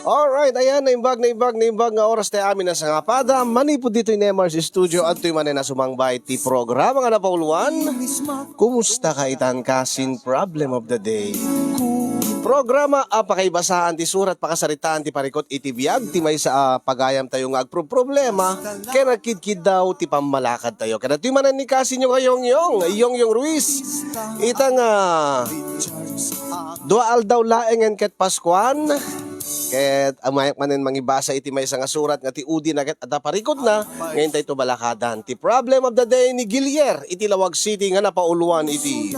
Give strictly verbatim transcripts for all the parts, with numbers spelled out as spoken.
Alright, ayan, naimbag, naimbag, naimbag nga oras ti amin a sangapada. Manipud ditoy Nemar's Studio, adtoy manen a sumangbay ti programa nga napauluan. Kumusta ka itan, kasin? Problem of the day. Programa a pakaibasaan ti surat, pakasaritaan ti parikut iti biag ti maysa a pagayam tayo nga agproproblema ken agkidkiddaw ti pammalakad tayo. Ken adtoy manen ni kasinyo nga Yongyong, Yongyong Ruiz. Ita nga dua aldaw laengen ket Paskuan. Ket amayek manen mangibasa iti maysa nga surat nga ti udina ket adda parikutna nga intay tubalakadan. Ti problem of the day ni Gilier iti Laoag City nga napauluan iti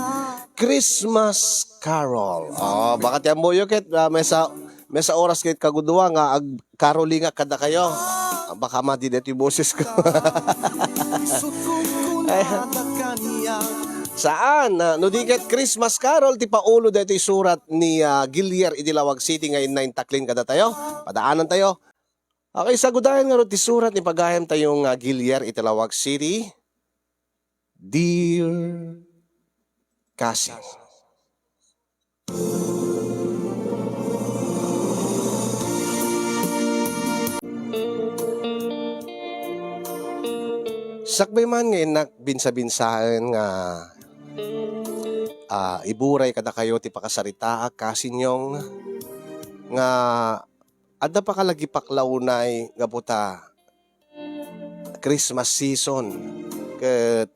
Christmas Carol. Oh, baka ti ammoyo ket, ah, maysa, maysa oras ket kagudua nga ag-, caroling nga kadakayo. Ah, baka madi daytoy boses ko. Ay, saan? Ah, no di ket Christmas Carol ti paulo daytoy surat ni, ah, Gilier iti Laoag City nga inna intaklin kadatayo. Padaanan tayo. Okay, sagudayan ngarud ti surat ni pagayam tayo nga Gilier iti Laoag City. Dear Cousin. Sakbay man nga innak binsa-binsaen nga, ah, iburay kadakayo ti pakasaritaak, kasinyong, nga adda pakalagipak la unay gapu ta Christmas season ket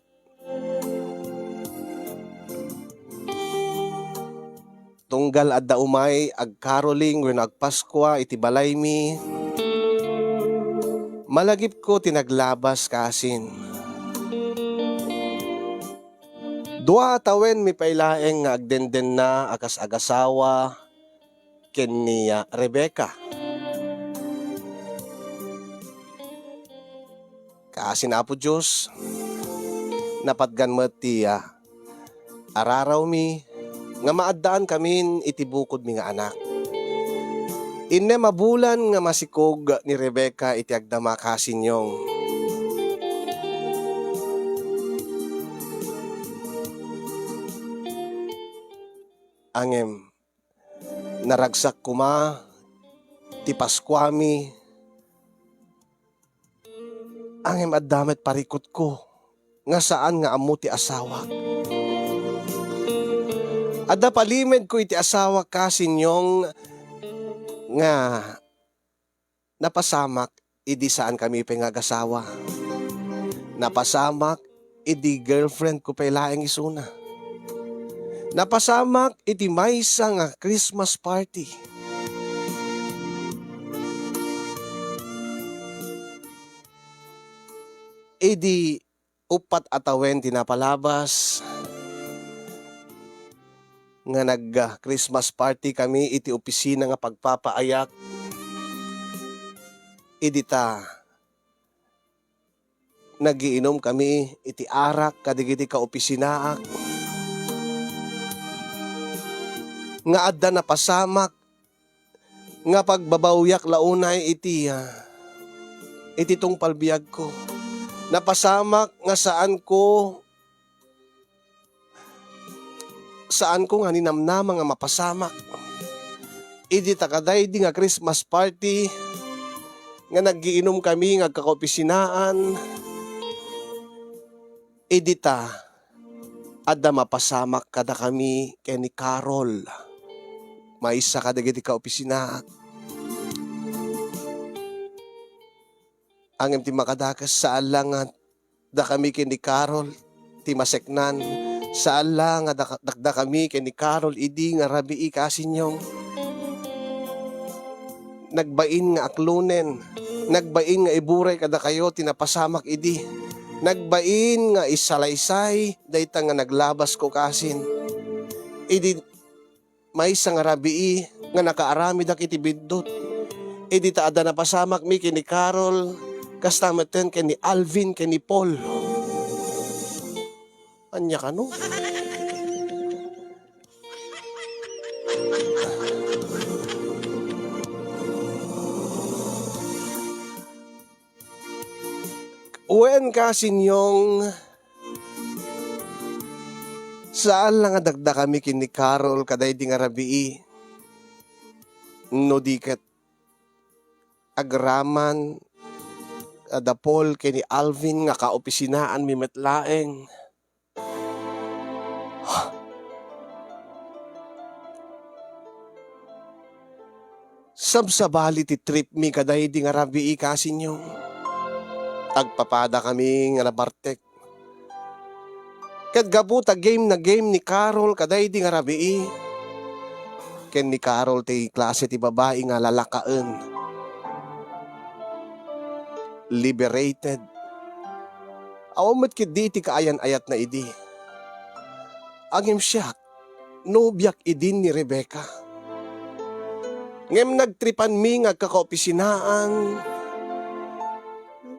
tunggal adda umay agcaroling wenno agpaskua iti balaymi, malagipko ti naglabas kasin. Dua a tawenmi pay laeng nga agdendenna a kas agasawa ken ni, ah, Rebecca. Kasin Apo Dios, napatgan met ti, ah, ararawmi nga maaddaan kamin iti bukodmi nga anak. Innem a bulan nga masikog ni Rebecca iti agdama kasinyong. Angem, naragsak koma ti Paskuami, angem adda met parikutko nga saan nga ammo ti asawak. Adda palimedko iti asawak kasinyong nga napasamak idi saankami pay nga agasawa. Napasamak idi girlfriendko pay laeng isuna. Napasamak iti maysa nga Christmas party. Idi uppat a tawen ti napalabas nga nag-, ah, Christmas party kami iti opisina nga pagpapaayak. Idi ta nagiinom kami iti arak kadagiti kaopisinaak nga adda napasamak nga pagbabawyak la unay iti, ah, iti tungpal biagko. Napasamak nga saanko, saanko nga ninamnama nga mapasamak. Idi ta kadaydi nga Christmas party nga naggiinom kami nga agkakaopisinaan, idi ta adda mapasamak kadakami ken ni Carol, maysa kadagiti kaopisinaak. Ngem ti makadakes, saan la nga dakami ken ni Carol ti maseknan, saan la nga daka-, dakdakami ken ni Carol idi nga rabii kasinyong. Nagbain nga aklonen, nagbain nga iburay kadakayo ti napasamak idi. Nagbain nga isalaysay dayta nga naglabasko kasin. Idi maysa nga rabii nga nakaaramidak iti biddut. Idi ta adda napasamakmi ken ni Carol, kasta metten ken ni Alvin ken ni Paul. Ania kano? Wen, kasinyong, saan la nga dakdakami ken ni Carol kadaydi nga rabii, no di ket agraman, a, da Paul ken ni Alvin nga kaopisinaanmi met laeng. Sabsabali ti tripmi kadaydi nga rabii, kasinyong. Agpapadakami nga nabartek. Ket gapu ta game na game ni Carol kadaydi nga rabii, ken ni Carol ti klase ti babai nga lalakaen. Liberated. Awan met ketdi ti kaayan-ayatna idi. Ngem siak, nobiak idin ni Rebecca. Ngem nagtripanmi nga agkakaopisinaan,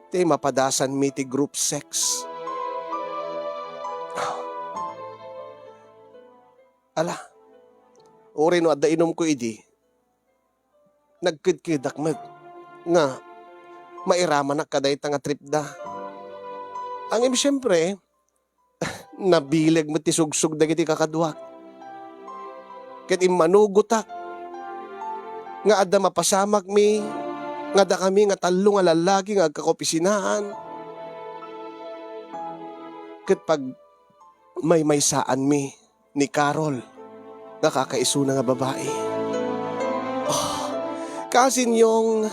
ti mapadasanmi ti group sex. Ala, uray no adda inumko idi, nagkedkedak met nga mairamanak kadayta nga tripda. Ngem siempre, nabileg met ti sugsog dagiti kakaduak. Ket immanugotak nga adda mapasamakmi nga dakami nga tallo nga lallaki nga agkakaopisinaan. Ket pagmaymaysaanmi ni Carol nga kakaisuna nga babai. Oh, kasinyong,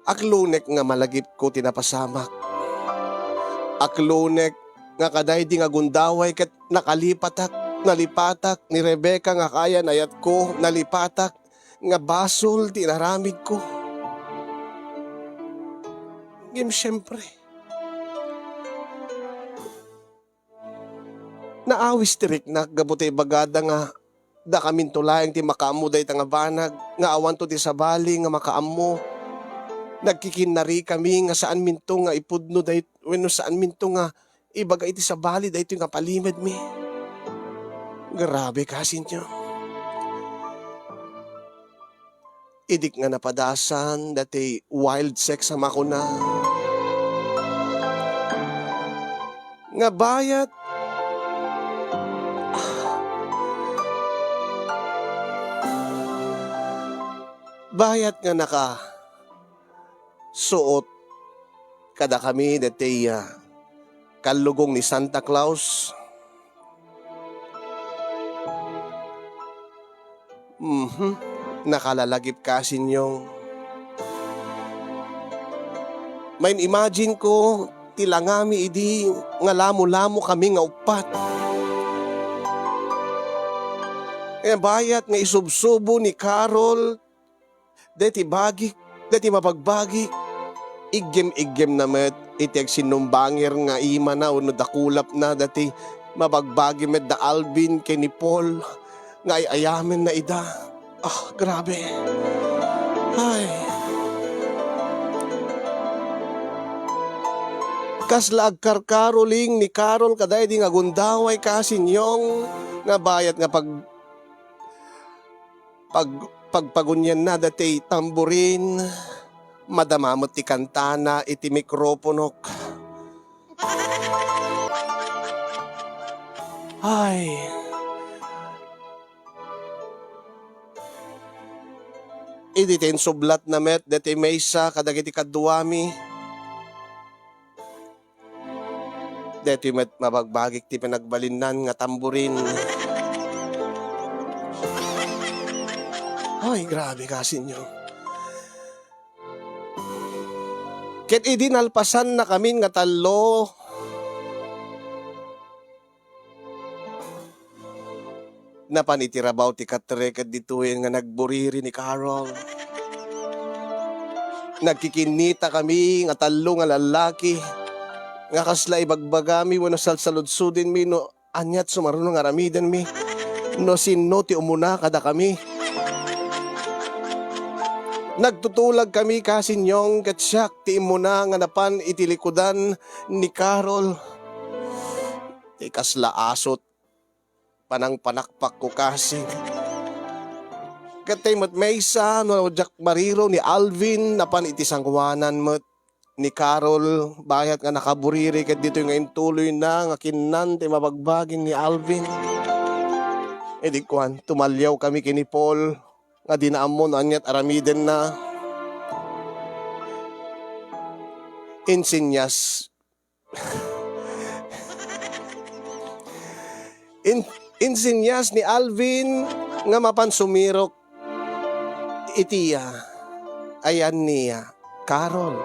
aklunek nga malagipko ti napasamak. Aklunek nga kadaydi nga gundaway ket nakalipatak, nalipatak ni Rebecca nga kaayan-ayatko, nalipatak nga basol ti inaramidko. Ngem siempre, naawis ti riknak gapu ta ibagada nga dakaminto laeng ti makaammo dayta nga banag nga awanto ti sabali nga makaammo. Nagkikinnarikami nga saanminto nga ipudno day-, wenno saanminto nga ibaga iti sabali daytoy nga palimedmi. Grabe, kasinyong. Idik nga napadasan dati wild sex a makuna. Nga bayat, bayat nga nakasuot kadakami dati, ah, kallugong ni Santa Claus. Mhm. Nakalalagip, kasinyong. Main-imagine ko ti langami idi nga lamo-lamo kami nga uppat. Nga bayat nga isubsubo ni Carol deti bagik, deti mabagbagik. Iggem-iggemna met iti agsinnumbangir nga imana wenno dakulapna deti mabagbagi met da Alvin ken ni Paul nga ay-ayamenna ida. Ah, grabe. Ay. Kasla agkarkaroling ni Carol kadaydi nga gundaway, kasinyong, nga bayat nga pag-, pag-, pagpagunianna dati tamburin, madama met ti kantana iti mikroponok. Ay. Idi ti insublatna met dati maysa kadagiti kaduami, daytoy met mabagbagik ti pinagbalinnan nga tamburin. Ay, grabe, kasinyong. Ket idi nalpasanna kamin nga tallo, napan iti rabaw ti katre ket ditoyen nga nagburiri ni Carol. Nagkikinnita kami nga tallo nga lallaki nga kasla ibagbagami wenno salsaludsodinmi no aniat sumaruno nga aramidenmi, no sinno ti umuna kadakami. Nagtutulagkami, kasinyong, ket siak ti immuna nga napan iti likudan ni Carol. Ti kasla asut panangpanakpakko, kasi. Ket tay met maysa no diak mariro ni Alvin napan iti sangoanan met ni Carol, bayat nga nakaburiri ket ditoy nga intuloyna nga kinnan ti mabagbagi ni Alvin. Idi kuan, tumaliawkami ken ni Paul nga dina ammo no aniat aramidenna. Insinyas, in-, insinyas ni Alvin nga mapan sumirok iti iya, ayan ni Carol.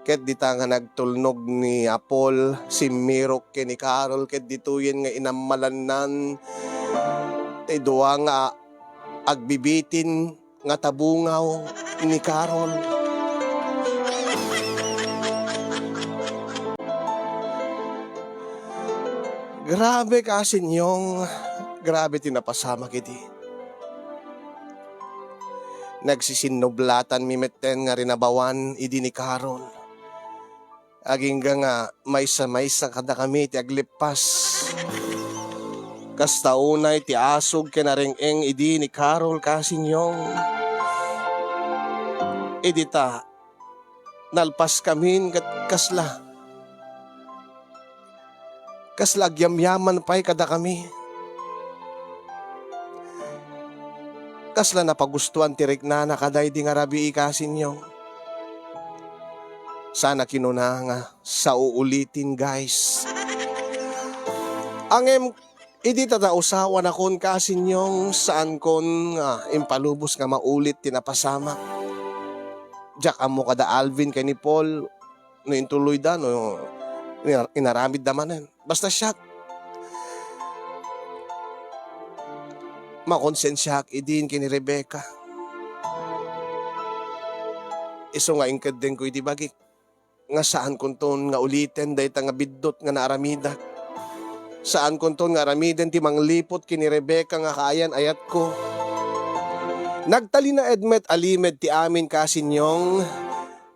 Ket dita nga nagtulnog ni Apol, simmirok ken ni Carol, ket ditoyen nga inammalannan ti dua nga agbibitin nga tabungaw ni Carol. Grabe, kasinyong, grabe ti napasamak idi. Nagsisinnublatan mi metten nga rinabawan idi ni Carol. Agingga nga maysa-maysa kadakami ti aglippas. Kasta unay ti asug ken areng-eng idi ni Carol, kasinyong. Idi ta, nalpaskamin ket kasla, kasla agyamyaman pay kadakami. Kasla napagustuan ti riknana kadaydi nga rabii, kasinyong. Sana kinuna nga, "Sao ulitin, guys." Ngem, idi ta nausawanakon, kasinyong, saankon nga impalubos nga maulit ti napasamak. Diak ammo kada Alvin ken ni Paul no intuloyda, no inar-, inaramidda manen. Basta siak, makonsensiaak idin ken ni Rebecca. Isu nga inkeddengko iti bagik nga saankonton nga uliten dayta nga biddut nga naaramidak. Saankonton nga aramiden ti mangliput ken ni Rebecca nga kaayan-ayatko. Nagtalinaed met a limed ti amin, kasinyong.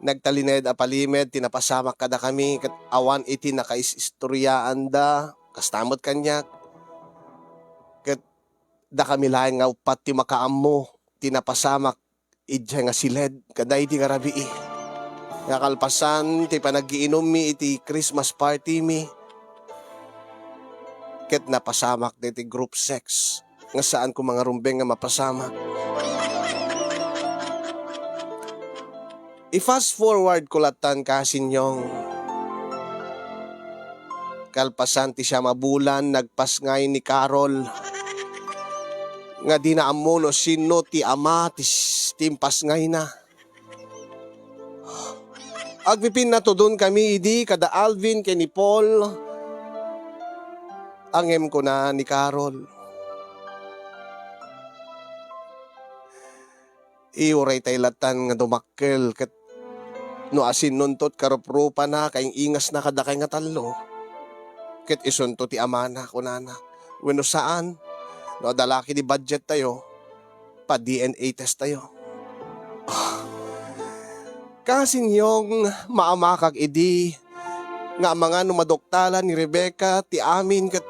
Nagtalinaed a palimed ti napasamak kadakami ket awan iti nakaisistoriaanda, kasta met kaniak. Ket dakami laeng nga uppat ti makaammo ti napasamak idiay nga siled kadaydi nga rabii. Nga kalpasan ti panaggiinummi iti Christmas party mi, ket napasamak daytoy group sex nga saan ko mangarumbeng nga mapasamak. I-fast forward ko lattan, kasinyong. Kalpasan ti siam a bulan, nagpasngay ni Carol nga dina ammo no sinno ti ama ti s-, ti impasngayna. Agpipinnatudon kami idi kada Alvin ken ni Paul. Ngem kuna ni Carol, "Uray tay lattan nga dumakkel ket no asinnonto ti karuprupana, kaing-ingasna kadakay nga tallo, ket isunto ti amana," kunana. "Wenno saan, no adda la ketdi budgettayo, pa-D N A testtayo." Kasinyong, maamakak idi nga amangan no maduktalan ni Rebecca ti amin ket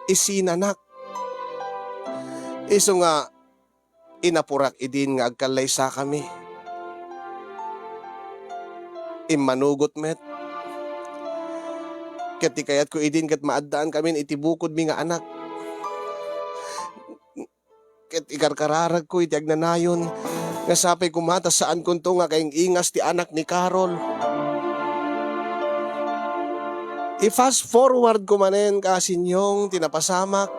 isinanak. Isu nga inapurak idin nga agkallaysakami. Immanugot met. Ket ti kayatko idin ket maaddaankamin iti bukodmi nga anak. Ket ikarkararagko iti agnanayon nga sapay koma ta saankonto nga kaing-ingas ti anak ni Carol. I-fast forward ko manen, kasinyong, ti napasamak.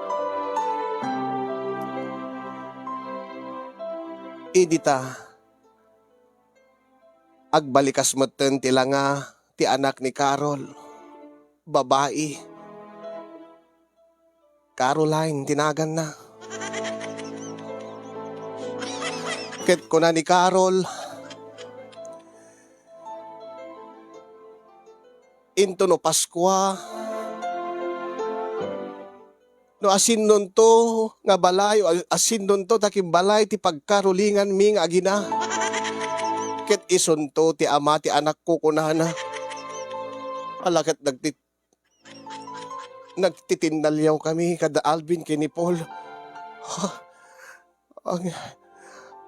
Idi ta, agbalikas metten ti langa ti anak ni Carol, babai. Caroline ti naganna. Ket kuna ni Carol, "Into no Paskua, no asinnonto nga balay, o asinnonto ta ken balay ti pagkarolinganmi nga agina, ket isunto ti ama ti anakko," kunana. Ala ket nagtit-, nagtitinnaliawkami kada Alvin ken ni Paul. Ha? Ang-,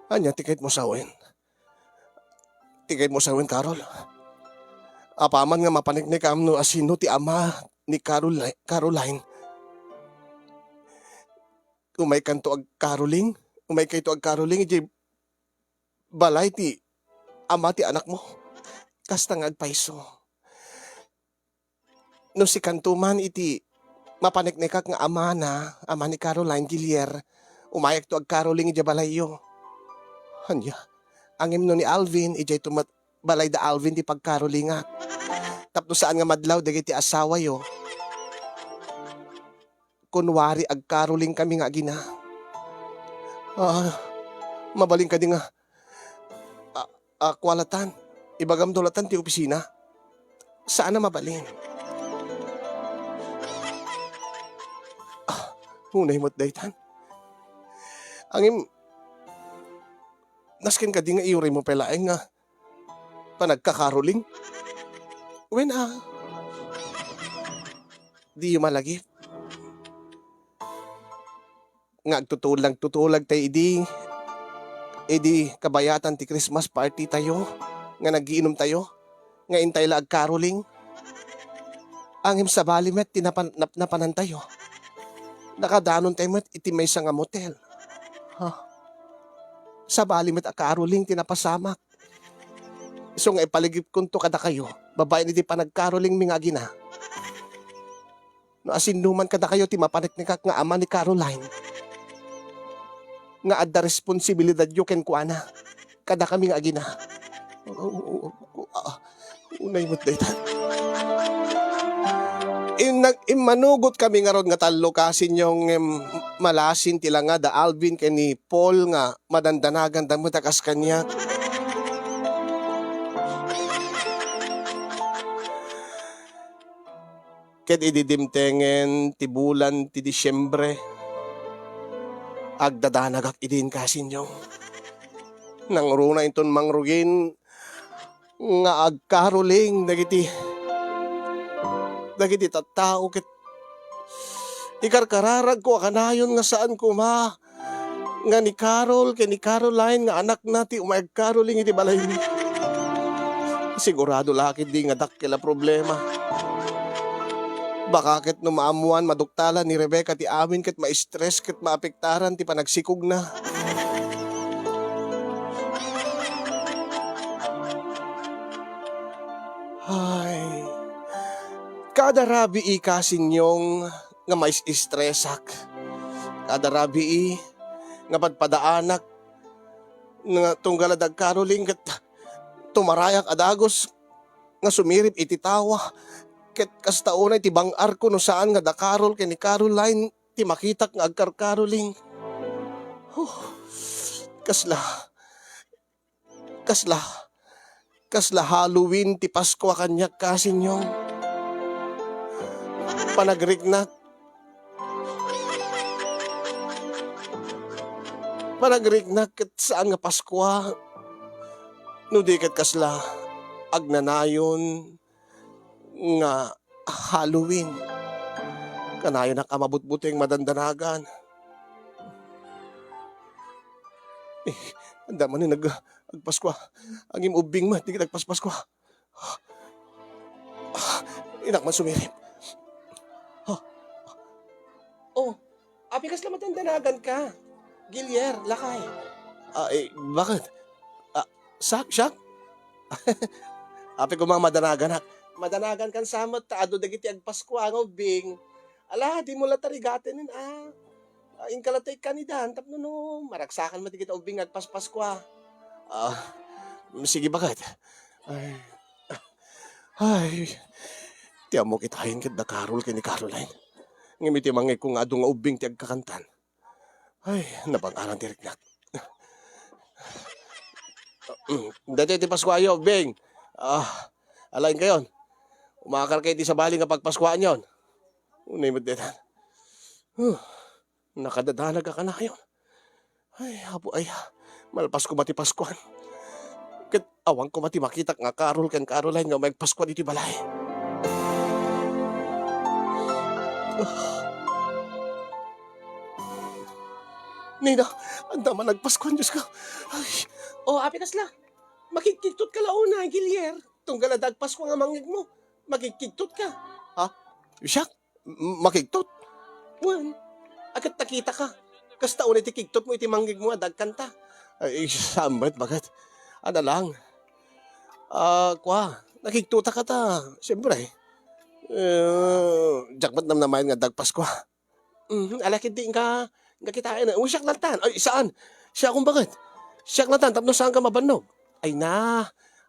ania ti kayatmo sawen? Ti kayatmo sawen, Carol? Apaman nga mapaneknekam no asino ti ama ni Carol-, Caroline, umaykanto agkaroling, umaykayto agkaroling idiay balay ti ama ti anakmo. Kasta nga agpayso. No sikanto man iti mapaneknekak nga amana, ama ni Caroline Gillier, umayakto agkaroling idiay balayyo. Ania, ngem no ni Alvin, idiayto met balay da Alvin ti pagkarolingak. Tapno saan nga madlaw dagiti asawayo. Kunwari agkaroling kami nga agina. Ah, mabalin kadi nga, ah, ah, kua latan. Ibagamto latan ti opisina. Saan a mabalin. Ah, unay met daytan. Ngem, nasken kadi nga iuraymo pay laeng nga panagkakaroling? Wen a, diyo malagip nga agtutulag-tutulag tay idi, idi kabayatan ti Christmas party tayo, nga nagiinom tayo, nga intay la agkaroling. Ngem sabali met ti napan-, nap-, napanantayo. Nakadanon tayo met iti maysa nga motel. Ha? Sabali met a karoling ti napasamak. Isu nga ipalagipkonto kadakayo, babaen iti panagkarolingmi nga agina. No asinno man kadakayo ti mapaneknekak nga ama ni Caroline, nga adda responsibilidadyo kenkuana, kadakami nga agina. Ah, unay met dayta. Innag-, immanugot kami ngarud nga tallo, kasinyo, ngem malasin ti langa da Alvin ken ni Paul nga madandanaganda met a kas kaniak. Ket idi dimtengen ti bulan ti Disiembre, agdadanagak idin, kasinyo. Nangruna inton mangrugin nga agkaroling dagiti, dagiti tattao ket ikarkararagko a kanayon nga saan koma nga ni Carol ken ni Caroline nga anakna ti umay agkaroling iti balaymi. Sigurado la ketdi nga dakkel a problema. Baka ket no maammoan, maduktalan ni Rebecca ti amin ket ma-stress ket maapektaran ti panagsikogna. Ay, kada rabii, kasinyong, nga mais-istresak. Kada rabii nga padpadaanak nga tunggal a dagkaroling ket tumarayak a dagus nga sumirib iti tawa, ket kasta unay ti bang-arko no saan nga da Carol ken ni Caroline ti makitak nga agkarkaroling. Huh, kasla, kasla, kasla Halloween ti Paskua kaniak, kasinyong. Panagriknak, panagriknak ket saan nga Paskua, no di ket kasla agnanayon nga Halloween. Kanayonak a mabutbuteng madandanagan. Eh, adda manen ag-, agpaskua. Ngem ubbing met, di ket agpaspaskua. Ah, innak man sumirib. Ah. Oh, apay kasla madandanagan ka? Gilier, lakay. Ah, eh, bakit? Ah, siak, siak? Apay koma madanaganak. Madanagan kan sa met ta adu dagiti agpaskua nga ubbing. Ala, dimo la tarigaten, ah. Ah, inka la ta ikkan idan tapno no maragsakan met dagiti ubbing nga agpaspaskua. Ah, sige, bakit? Ay. Ay. Ti ammok itayen ket da Carol ken ni Caroline. Ngem iti mangngegko nga adu nga ubbing ti agkakantan. Ay, nabang-aran ti riknak. Mm, daytoy ti paskuayo, Bing. Ah, alaen kayon. Umakar kayo ti sabali nga pagpaskuaanyon. Unay met daytan. Huh, nakadadanag a kanayon. Ay, Apo aya, malpas koma ti Paskuan. Ket awan koma ti makitak nga Carol ken Caroline nga umay agpaskuan iti balay. Nina, adda man agpaskuan, Diosko. Ay. O, apay kasla? Makigkigtot ka la unay, Gilier. Tunggal adda agpaskua nga mangngegmo, makigkigtot ka. Ha? Siak? M-, makigtot? Wen, a ket nakita ka. Kasta unay ti kigtotmo iti mangngegmo a dagkanta. Ay, saan met, baket? Ana lang. Ah, kua, nakigtutak ta, siyempre. Eh, diak met namnamayan nga adda Paskua. Mhm, ala ketdi nga, nga kitaen. O, siak lattan. Ay, saan? Siak kung bakit? Siak lattan, tapno saanka mabannog. Ay na,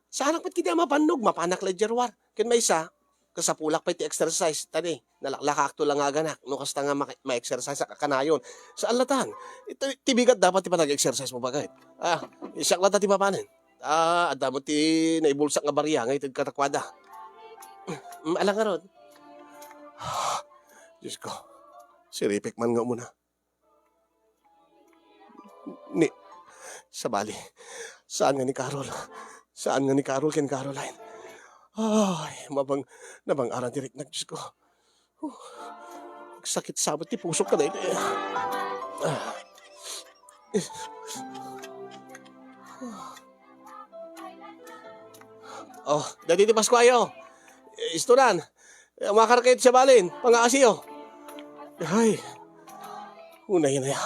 saanak met ketdi a mabannog, mapanak la idiay ruar. Ken maysa, kasapulak pay ti exercise. Ta ni, nalaklakaakto la nga aganak. No kasta nga maka-, ma-exercise ak a kanayon. Saan lattan? Iti, ti bigat dapat ti panag-exercise mo, bakit? Ah, siak lattan ti mapanen. Ah, adda met ti naibulsak nga baria nga ited kadakuada. Mm, ala ngarud. Diyos ko, siripik man nga umuna. Ni, sabali, saan nga ni Carol? Saan nga ni Carol ken Caroline? Ay, mabang-, nabang-aran ti riknak, Diyos ko. Huh. Agsakit sabet ti pusok kadaytoy. Ah. Oh, daydi ti Paskuayo. Istunan. Umakar kayo ti sabalin. Pangaasiyo. Ay. Unay na ya.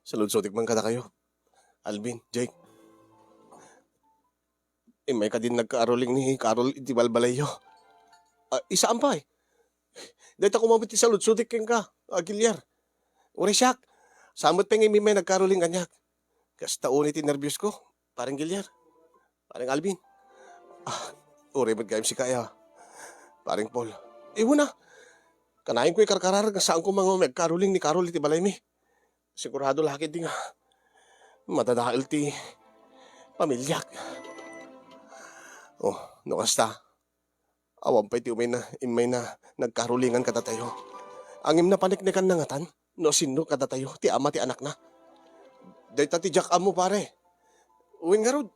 Saludsodik man kadakayo, Alvin, Jake. Immay kadin nagkaruling ni Carol iti balbalayyo. Ah, isaan pay? Dayta koma met ti saludsodik kenka, a Giliar. Uray siak, saan met pay nga immay nagkaruling kaniak. Kasta unay ti nerbios ko, Pareng Giliar, Pareng Alvin. Ah, uray met gayam sika, ya, Pareng Paul. Iwan na. Kanayon ko ikarkarar nga saan ko man nga agkaruling ni Carol iti balaymi. Sigurado la ketdi nga madadael ti pamiliak. Oh, no kasta, awan pay ti umayna, immayna nagkarulingan kadatayo. Ngem napaneknekanna ngatan no sinno kadatayo ti ama ti anakna. Dayta ti diak ammo, pare. Wen ngarud,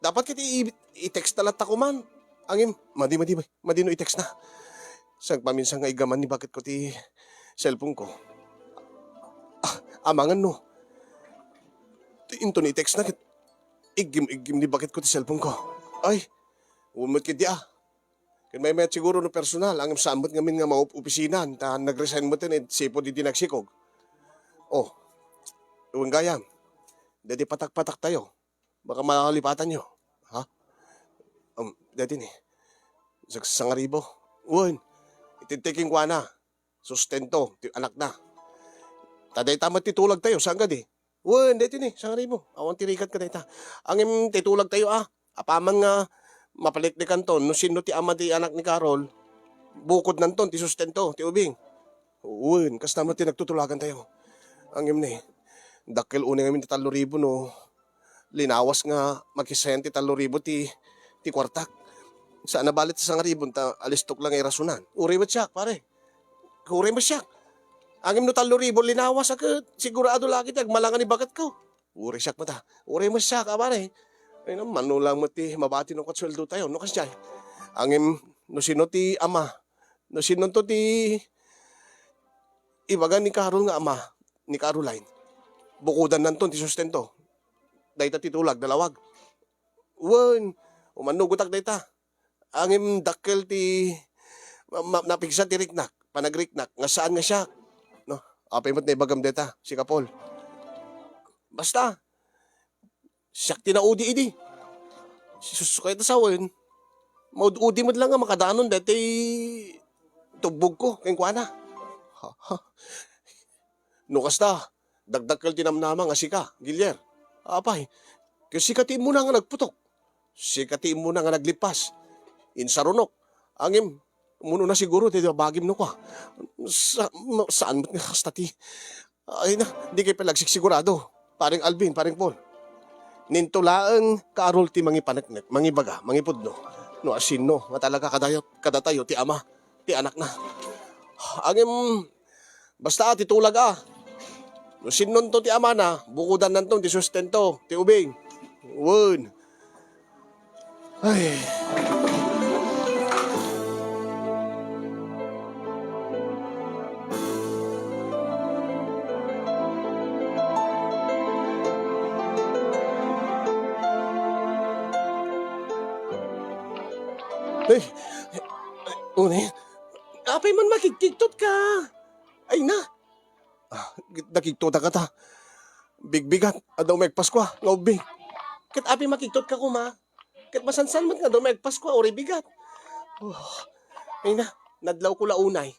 dapat ket i-, i-, i-text na latta koman. Ngem, madi, madi, madi no i-text na. Sagpaminsan nga iggaman ni baketko ti cellphone ko. Ah, amangan no. Ti-, into ni i-text na ket iggim-iggim ni baketko ti cellphone ko. Ay, wen met ketdi, ah. Ken maymayat siguro no personal, ngem saan met ngamin nga maup-, opisinan, ta nag-resign met ni sipud idi nagsikog. Oh, wen gayam, daydi patak-pataktayo. Baka malipatanyo. Ha? Um, daydi ni. Sag-, sangaribo. Wen, itedta kenkuana. Sustento ti anakna. Ta dayta met ti tulagtayo, saan kadi? Wen, daydi ni, sangaribo. Awan ti rigat kadayta. Ngem ti tulagtayo, ah. Apaman nga mapaneknekanton no sinno ti ama ti anak ni Carol, bukodnanton ti sustento, ti ubing. Wen, kasta met ti nagtutulagantayo. Ngem ni, dakkel unay ngamin ti tallo ribu no linawas nga makisayan ti tallo ribu ti, ti kuartak. Saan a bale ti sangaribu ta alistok la nga irasonan. Uray met siak, pare. Uray met siak. Ngem no tallo ribu linawas a ket, sigurado la ket agmalangan ni baketko. Uray siak met a. Uray met siak a, pare. Ay, no, mano lang met ti mabati no ket sueldotayo, no kasdiay. Ngem no sinno ti ama, no sinnonto ti ibaga ni Carol nga ama, ni Caroline, bukodannanton ti sustento. Dayta ti tulag, nalawag. Wen, umannugotak dayta. Ngem dakkel ti ma-, ma-, napigsa ti riknak, panagriknak, nga saan nga siak. No? Apay met naibagam dayta, sika Paul. Basta, siak ti naudi idi. Sus, kayat sawen, maud-udi met lang nga makadanon daytoy tubbogko kenkuana. Ha, ha. No kasta, dakdakkel ti namnama nga sika, Giliar. Apay, ket sika ti immuna nga nagputok. Sika ti immuna nga naglipas. Insarunok. Ngem, umuna siguro ti bagim no kua. Sa-, ma-, saan met nga kasta ti, ay na, di kay palagsigsigurado. Pareng Alvin, Pareng Paul. Ninto laeng Carol ti mangipaneknek, mangibaga, mangipudno. No asinno nga talaga kadayo-, kadatayo ti ama, ti anakna. Ngem, basta ti tulag a. No sinnonto ti amana, bukodannanton ti sustento, ti ubing. Wen. Ay. Ay, ay, unay. Apay man makigkigtot ka? Ay na. Ah, nakigtotak ta. Bigbigat, adda umay agpaskua, nga ubbing. Ket apay makigtot ka koma? Ket masansan met nga adda umay agpaskua, uray bigat. Oh, ay na, nadlaw ko la unay.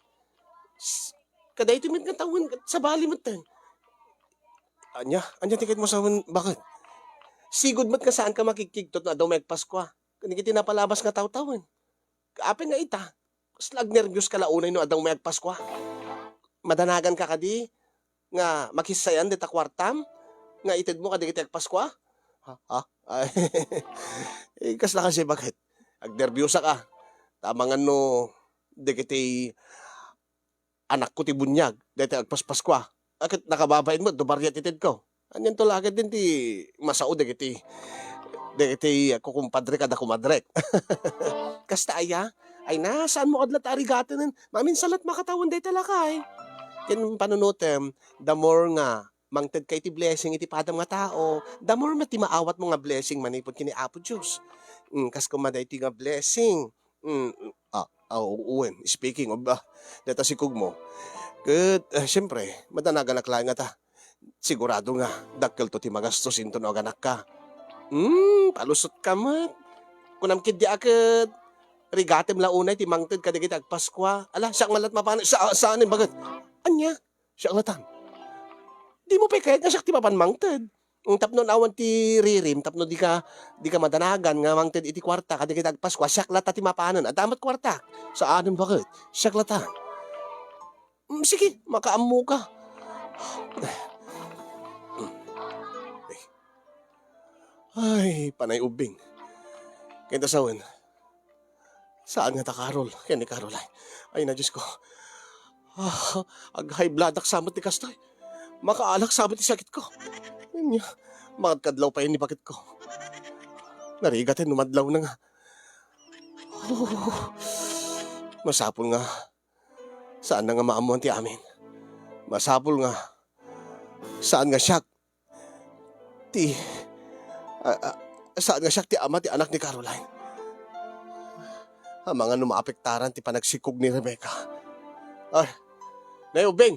S-, kadaytoy met nga tawen, ket sabali met ten. Ania? Ania ti kayatmo sawen, baket? Sigud met nga saan ka makigkigtot no adda umay agpaskua. Ken iti napalabas nga tawtawen. Apay nga ita, kasla agnerbios ka la unay no adda umay agpaskua. Madanagan ka kadi nga makissayan dita kuartam nga itedmo kadagiti agpaskua? Ha? Ha? Ay, eh, kasla kasi, baket? Agnerbiosak a. Ta amangan no dagiti anakko ti buniag, dayta agpaspaskua. A ket nakababain met no barriat ti tedko. Anianto la ketdin ti masao dagiti, dagiti kukumpadre kada kumadrek. Kasta aya? Ay na, saanmo kad latta a rigatenen? Maminsan la't makatawen dayta lakay. Ken panunotem, the more nga mangtedka iti blessing iti padam nga tao, the more met ti maawatmo nga blessing manipud ken ni Apo Dios. Mm, kas koma daytoy nga blessing. Mm, ah, ah, wen, speaking of, ah, dayta sikogmo. Ket, eh, siempre, madanaganak laeng ngata. Sigurado nga dakkelto ti magastos inton no aganakka. Hmm, palusotka met. Kunam ketdi a ket rigatem la unay ti mangted kadagiti agpaskua. Ala, siak man la't mapan-, sa-, saanen, baket? Ania? Siak latan. Dimo pay kayat nga siak ti mapan mangted? Mm, tapno awan ti ririm, tapno dika, dika madanagan nga mangted iti kuarta kadagiti agpaskua, siak latta ti mapanen. Adda met kuarta? Saanen, baket? Siak latan. Mm, sige, makaammoka. Ay, panay ubbing. Kenta sawen, saan ngata, Carol, ken ni Caroline? Ay na, Diyos ko. Ah, ag-high blood ak sa met ti kastoy. Makaalak sa met ti sakitko. Ania, makadkadlaw pay ni baketko. Narigaten no madlawna nga. Oh, masapul nga saan na nga maammoan ti amin. Masapul nga saan nga siak ti, ah, ah, saan nga siak ti ama ti anak ni Caroline. Amangan no maapektaran ti panagsikog ni Rebecca. Ay, Nay Ubbing!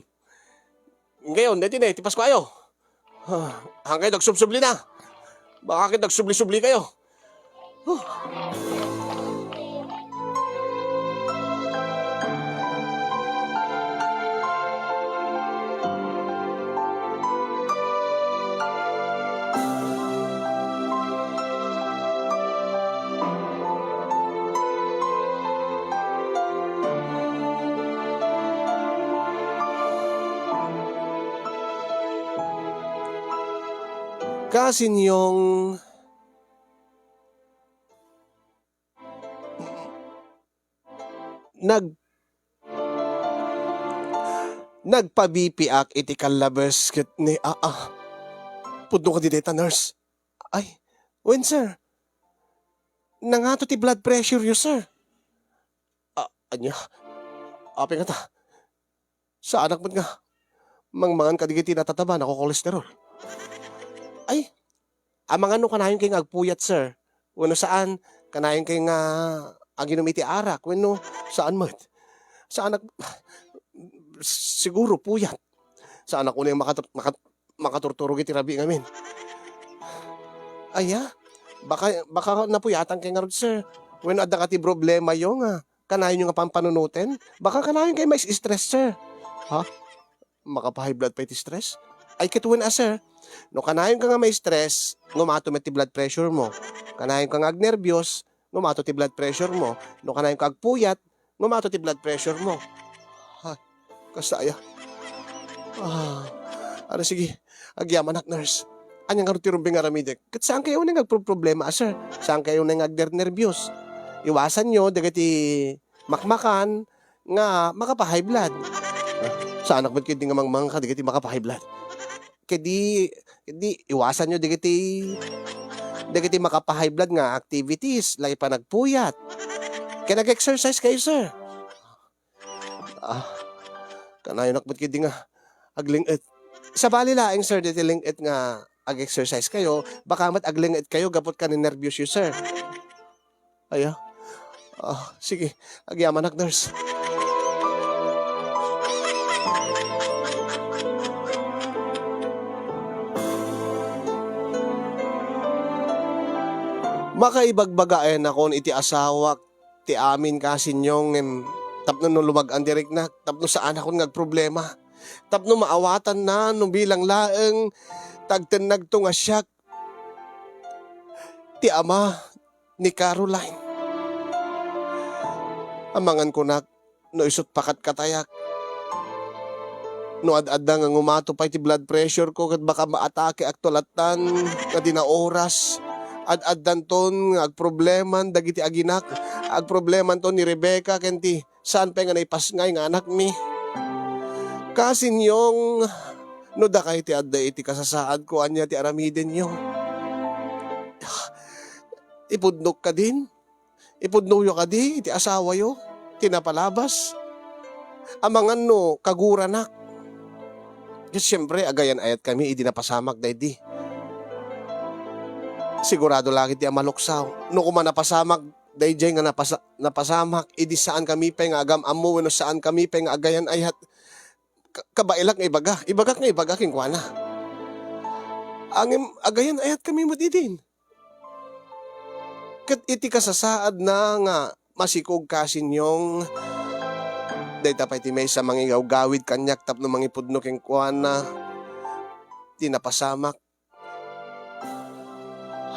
Ngayon, daytoy ne, ti Paskuayo. Ah, haankayo agsubsublina. Baka ket agsubli-sublikayo. Huh. Kasinyong nag-, nagpa-B P ak iti kallabes ket ni, ah, ah. Pudno kadi dayta, nurse? Ay, wen, sir. Nangato ti blood pressure yo, sir. Ah, ania? Apay ngata? Saanak met nga mangmangan kadagiti natataba, nakokolesterol. Ay, amangan no kanayon kay nga agpuyat, sir. Wenno saan, kanayon kay nga aginom iti arak, wenno saan met. Saanak, siguro puyat. Saanak unay makat-, makat-, makaturturog iti rabii ngamin. Aya, baka, baka napuyatan kay ngarud, sir. Wenno adda kadi problema yo nga kanayon nga pampanunoten? Baka kanayon kay mais-stress, sir. Ha? Makapa-high blood pay ti stress? Ay, ket wen a, sir. No kanayon ka nga ma-stress, ngumato met ti blood pressure mo. Kanayon ka nga agnerbios, ngumato ti blood pressure mo. No kanayon ka agpuyat, ngumato ti blood pressure mo. Ay, kasta aya. Ah, ano, sige. Agyamanak, nurse. Ania ngarud ti rumbeng nga aramidek? Ket saan kayo nga agproproblema, sir. Saan kayo nga agnernerbios. Iwasan yo dagiti makmakan nga makapa-high blood. Ah, saanak met ketdi nga mangmangan kadagiti makapa-high blood. Ketdi, ketdi iwasan yo dagiti, dagiti makapa-high blood nga activities, like panagpuyat. Ken ag-exercise kayo, sir. Ah, kanayonak met ketdi nga agling-et. Sabali laeng, sir, diti ling-et nga ag-exercise kayo, baka met agling-et kayo gapu ta kanenerbios yo, sir. Aya. Ah, sige, agyamanak, nurse. Makaibagbagaennakon iti asawak ti amin, Kasinyong, ngem tapno no lumag-an ti riknak, tapno saanakon nga agproblema, tapno maawatanna no bilang laeng tagtennagto nga siak ti ama ni Caroline. Amangan kunak no isut' pakatkatayak. No ad-adda nga ngumato pay ti blood pressure ko ket baka maatakeakto lattan nga di naoras. Ad-addanton nga agprobleman dagiti aginak. Agproblemanton ni Rebecca ken ti saan pay nga naipasngay nga anakmi. Kasinyong, no dakay ti adda iti kasasaadko, ania ti aramidenyo? Ipudnok kadin? Ipudnoyo kadi iti asawayo ti napalabas? Amangan no kaguranak. Ket siempre, agayan-ayatkami idi napasamak daydi. Sigurado laeng ti a maluksaw. No koma napasamak daydiay nga napasa-, napasamak, idi saankami pay nga agam-ammo wenno saankami pay nga agayan-ayat, ka-, kabaelak nga ibaga. Ibagak nga ibaga kenkuana. Ngem agayan-ayatkami met idin. Ket iti kasasaadna nga masikog, Kasinyong, dayta pay ti maysa mangigawgawid kaniak tapno mangipudno kenkuana ti napasamak.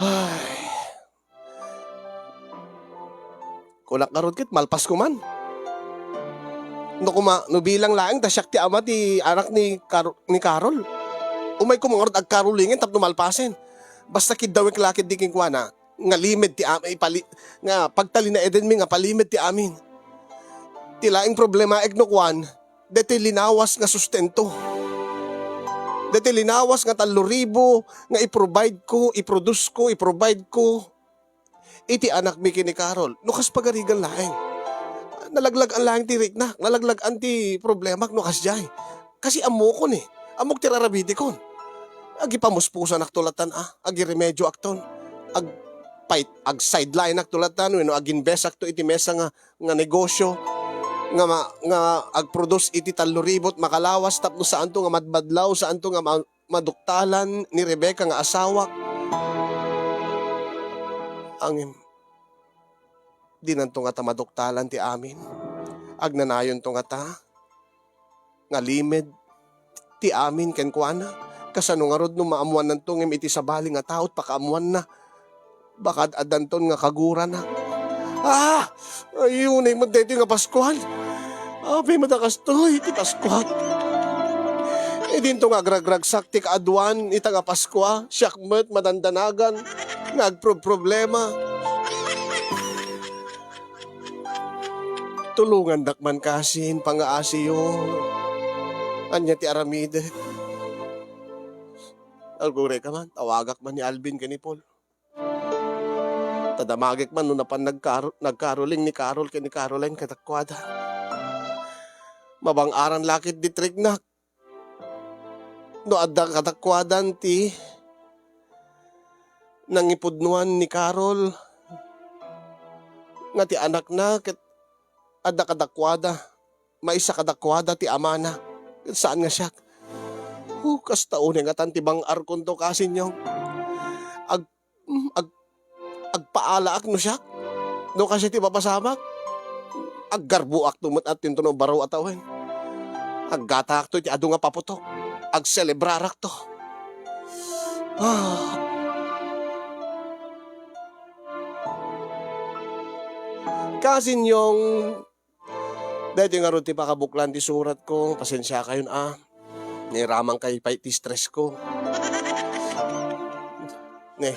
Ay. Kunak ngarud ket malpasko man. No koma, no bilang laeng ta siak ti ama ti anak ni Car-, ni Carol. Umay koma ngarud agkarulingen tapno malpasen. Basta kiddawek la ketdi kenkuana nga limed ti am-, ipali-, nga pagtalinaedenmi nga palimed ti amin. Ti laeng problemaek no kuan, daytoy linawas nga sustento. Daytoy linawas nga tallo ribu nga i-provide ko, i-produce ko, i-provide ko iti anakmi ken ni Carol. No kas pagarigan laeng. Nalaglag-an laeng ti riknak, nalaglag-an ti problemak no kasdiay. Kasi ammokon eh. Ammok ti rarabidikon. Agipamuspusanakto lattan a, agiremedioakton. Ag-, pay-, ag-sideline-akto lattan wenno aginvest-akto iti maysa nga, nga negosyo nga ma-, nga agproduce iti tallo ribu makalawas tapno saanto nga madmadlaw, saanto nga ma-, maduktalan ni Rebecca nga asawak. Ngem, dinanto ngata maduktalan ti amin. Agnanayonto ngata nga limed ti amin kenkuana. Kasano ngarud no maammuannanto ngem iti sabali nga tao ti pakaammuanna? Baka ad-addanton nga kaguranak. Ah! Ay, unay met daytoy nga Paskuan. Apay met a kastoy ti Paskuak. Idinto nga agragragsak ti kaaduan ita nga Paskua, siak met madandanagan nga agproproblema. Tulongandak man kasin, pangaasiyo. Ania ti aramidek? Aguray ka man, tawagak man ni Alvin ken ni Paul. Ta damagek man no napan nagkaro-, nagkaroling ni Carol ken ni Caroline kadakuada. Mabang-aran la ketdi ti riknak. No adda kadakuadan ti nangipudnuan ni Carol nga ti anakna ket adda kadakuada, maysa kadakuada ti amana, ket saan nga siak. Oh, kasta unay ngatan ti bang-arkonto, Kasinyong. Ag-, mm, ag-, agpaalaak no siak. No kasdiay ti mapasamak, aggarbuakto met attinto no baro a tawen. Aggataakto iti adu nga paputok. Agselebrarakto. Ah. Kasinyong, daytoy ngarud ti pakabuklan ti suratko. Pasensiakayon a. Nairaman kay pay ti stress ko. Ne.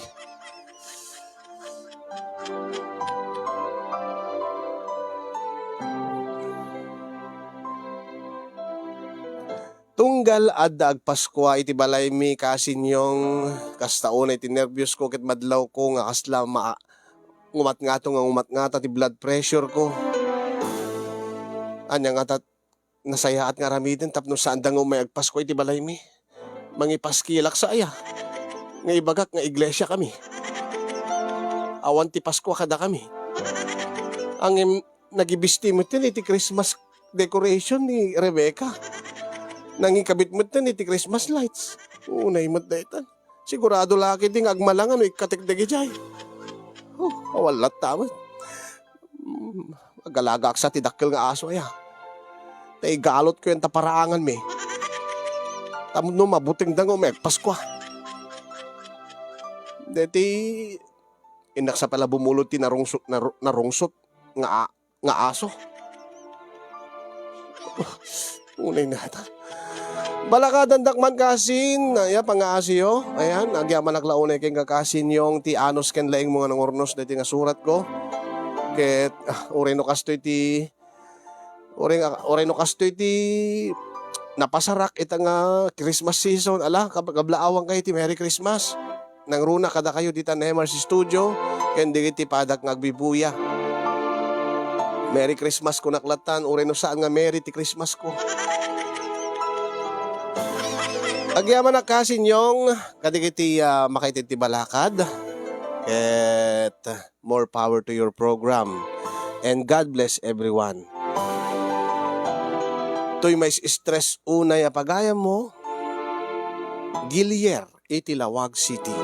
Tunggal adda agpaskua iti balaymi, Kasinyong, kasta unay ti nerviosko ket madlawko nga kasla ma-, ngumatngato nga ngumatngata ti blood pressure ko. Ania ngata nasayaat nga aramiden tapno saanda nga umay agpaskua iti balaymi? Mangipaskilak sa aya nga ibagak nga iglesia kami? Awan ti Paskua kadakami. Ngem nagibisti metten iti Christmas decoration ni Rebecca. Nangikabit metten iti Christmas lights. Unay met daytan. Sigurado la ketdi nga agmalanga no ikkatek dagijay. Oh, awan latta met. Mm, agalagaak sa ti dakkel nga aso aya. Ta igalotko yan ta paraanganmi. Tapno mabutengda nga umay agpaskua. Deti, innak sa pala bumulod ti narungso-, naru-, narungsot nga a-, nga aso. Unay na ta. Balakadandak man kasin, aya, pangaasiyo. Ayan, agyamanak la unay ken kakasinyong ti anus ken laing mo nga nangurnos daytoy nga surat ko. Ket, ah, uray no kastoy ti, uray nga, uray no kastoy ti napasarak ita nga Christmas season. Ala, kab-, kablaawan kayo ti Merry Christmas. Nangruna kadakayo dita Nemars Studio, ken dagiti padak nga agbibuya. Merry Christmas kunak lattan, uray no saan nga Merry ti Christmas ko. Agyamanak kasin Yong, kadagiti, ah, makaited ti balakad. Ket more power to your program. And God bless everyone. Toy mais-stress unay a pagayam mo, Gilier iti Laoag City.